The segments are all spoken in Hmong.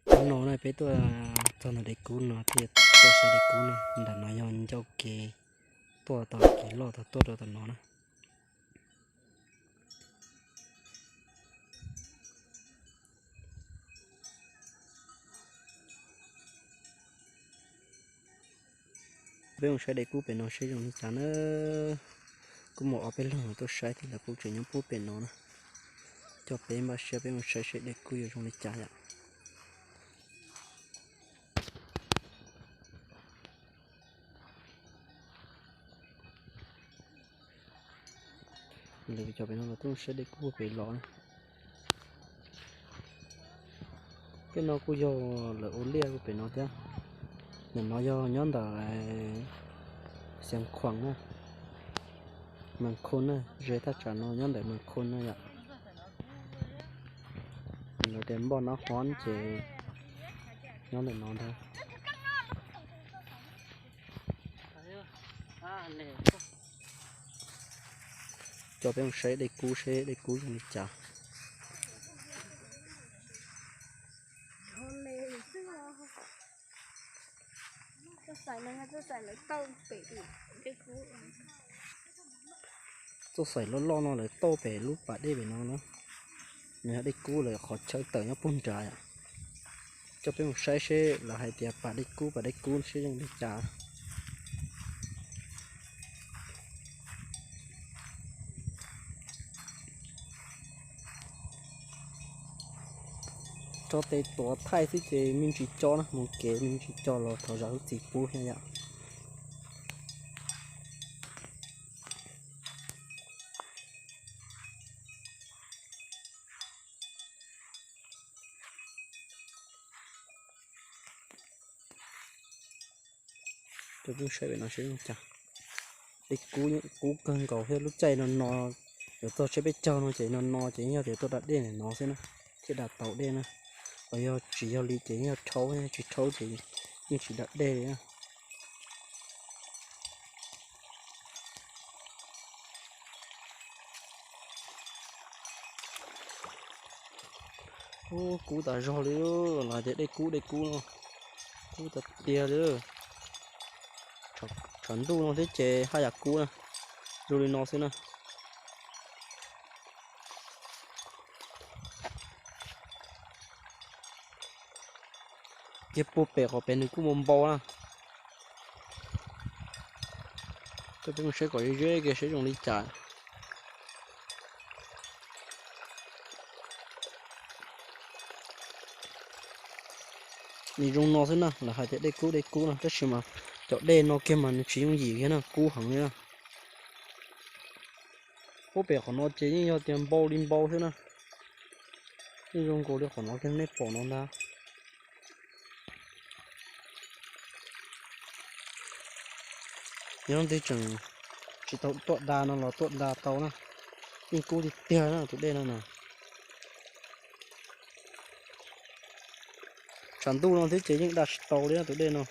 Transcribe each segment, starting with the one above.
Hnub no na peb tuaj txog ntawm dej kub no thiaj tuaj saib dej kub na. Ntawm no yog ncauj kev tuaj tau kev loj tau tuaj rau tom no na. Peb mus saib dej kub pem no seb zoo li cas na. Kuj muaj ob peb leeg tuaj saib thiab lawv kuj tseem nyob puag pem no na. Coj peb npaj siab peb mus saib seb dej kub yuav zoo li cas yom. Lawv cov pem no los tuaj saib dej kub pem los na. Peb no kuj yog lawv ua liaj pem no thiab. Ntawm no yog nyob ntawm Xeev Khuam na, Mees Khun na, ze thaj tsam no nyob ntawm Mees Khun na yom. Lawv tias npoj nab hob ces nyob ntawm no ntag. Coj peb mus saib dej kub seb dej kub zoo li cas. Txoj xaim loj loj no lawv tauj pem lub pas dej pem no na. Nws yog dej kub lawm qhov chaw tawm nyob puag nrad yom. Coj peb mus saib seb lawv hais tias pas dej kub pas dej kub seb zoo li cas. Tso tes tuav thaij xwb ces me ntsis co na, mus kev me ntsis co los thov zam lub txim pub thiab yom. Coj peb saib pem no seb zoo cas. Dej kub kub kawg nkaus thiab lub caij no no yuav txog tsiab peb caug no ces no no ces yeej yog tias tuaj da dej ntawm no xwb na, thiaj da tau dej na. Los yog tsis yog li ces yeej yog rhaub, tsis rhaub ces yeej tsis da dej li na. Ub, kub tas zog li, los hais tias dej kub dej kub no, kub tas tiag li. Tshav ntuj no thiab ces haj yam kub na, zoo li no xwb na. Kiag puag pem qhov pem nws kuj mus npau na. Coj peb mus saib kom ze ze kiag seb zoo li cas. Nws zoo no xwb na, lawv hais tias dej kub dej kub no tab sis mas cov dej no kiag mas nws tsis yooj yim kiag na, kub heev li na. Puag pem qhov no ces yeej yog tias npau li npau xwb na, yeej zoo nkaus li qhov no kiag nej pom no ntag. Yog leej twg tseem tsis tau tuaj da no los tuaj da tau na, yeej kub tiag tiag na tus dej no na. Tshav ntuj no thiab ces yeej da tsis tau li tus dej no.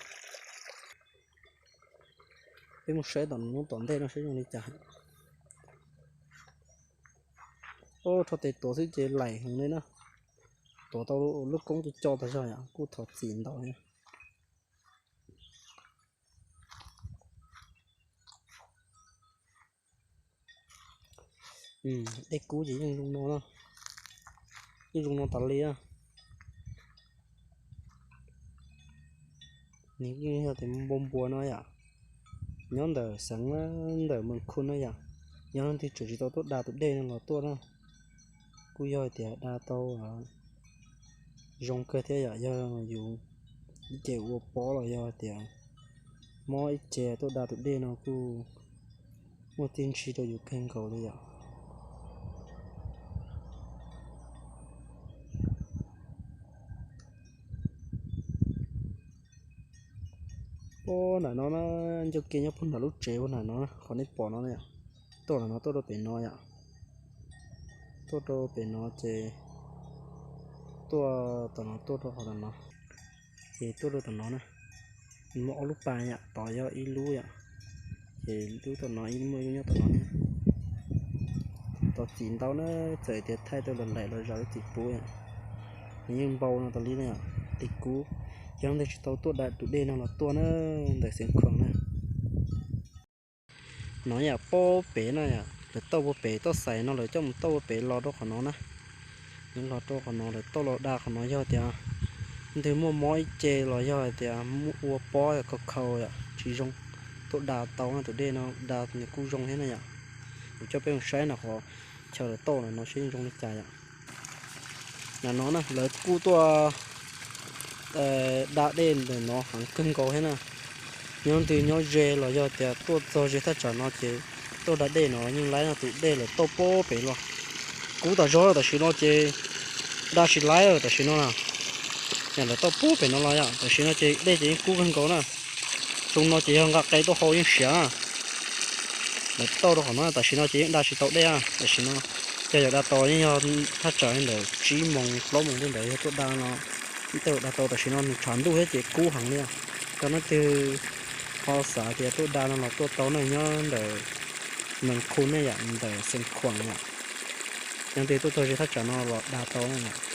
Peb mus saib tom ntej no saib zoo li cas. Rho tes tuav xwb ces laim heev li na. Tuav tau lub koob co co tas zog yom, kuj thov txim ntau thiab. Dej kub ces yeej zoo no na, yeej zoo no tas li na. Nws yeej yog tias npau npua no yom, nyob ntawm xeev ntawm Mees Khun no yom. Yog leej twg tseem tsis tau tuaj da tus dej no los tuaj na, kuj yog hais tias da tau zoo kawg thiab yom. Yog yus ib ce ua pob los yog hais tias mob ib ce tuaj da tus dej no kuj muaj txiaj ntsig rau yus kawg nkaus li yom. Ub, nram no na, ncauj ke nyob puag nram lub tsev puag nram no, qhov nej pom no, tuaj nram no tuaj rau pem no yom. Tuaj rau pem no ces tuaj tom no tuaj rau qhov tom no, ces tuaj rau tom no na. Muaj ob lub pas yom, tod yog ib lub yom, ces lub tom no ib muaj ib lub nyob tom no thiab. Thov txim ntau na, txawm tias thaij tau los laim los zam lub txim pub yom. Nws yeej npau no tas li na yom. Tis kub, yog leej twg tsis tau tuaj da tus dej no los tuaj na, ntawm Xeev Khuam na. No yam pob pem na yom, lawv tauj pob pem toj xais no lawv coj mus tauj pob pem los rau qhov no na. Nws los rau qhov no lawv tauj los da qhov no yog tias leej twg muaj mob ib ce los yog hais tias muaj ua pob yom, khaus khaus yom tsis zoo, tuaj da tau na, tus dej no da nws kuj zoo thiab na yom. Kuv coj peb mus saib no qhov chaw lawv tauj no seb zoo li cas yom. Ntawm no na lawv kuj tuaj da dej ntawm no heev kawg nkaus thiab na. Nyob twg nyob ze los yog tias tuaj txog ze thaj tsam no ces tuaj da dej no yeej laib no, tus dej lawv tauj pob pem los kub tas zog lawm, tam sim no ces da tsis laib lawm tam sim no na. Yam lawv tauj pob pem no los yom, tam sim no ces dej ces yeej kub kawg nkaus na. Xyoo no ces yog nqa qe tuaj hau yeej siav na. Lawv tauj rau qhov no tam sim no ces yeej da tsis tau dej na. Tam sim no yog yuav da tau yeej yog thaj tsam li ntawm tsib moos plaub moos tej ntawd yog tuaj da no, tej zaum da tau, tam sim no nws tshav ntuj thiab ces kub heev li. Yog leej twg ho xav tias tuaj da no los tuaj tau na, nyob ntawm Mees Khu ne yom, ntawm Xeev Khuam yom. Yog leej twg tuaj txog ze thaj tsam no los da tau na.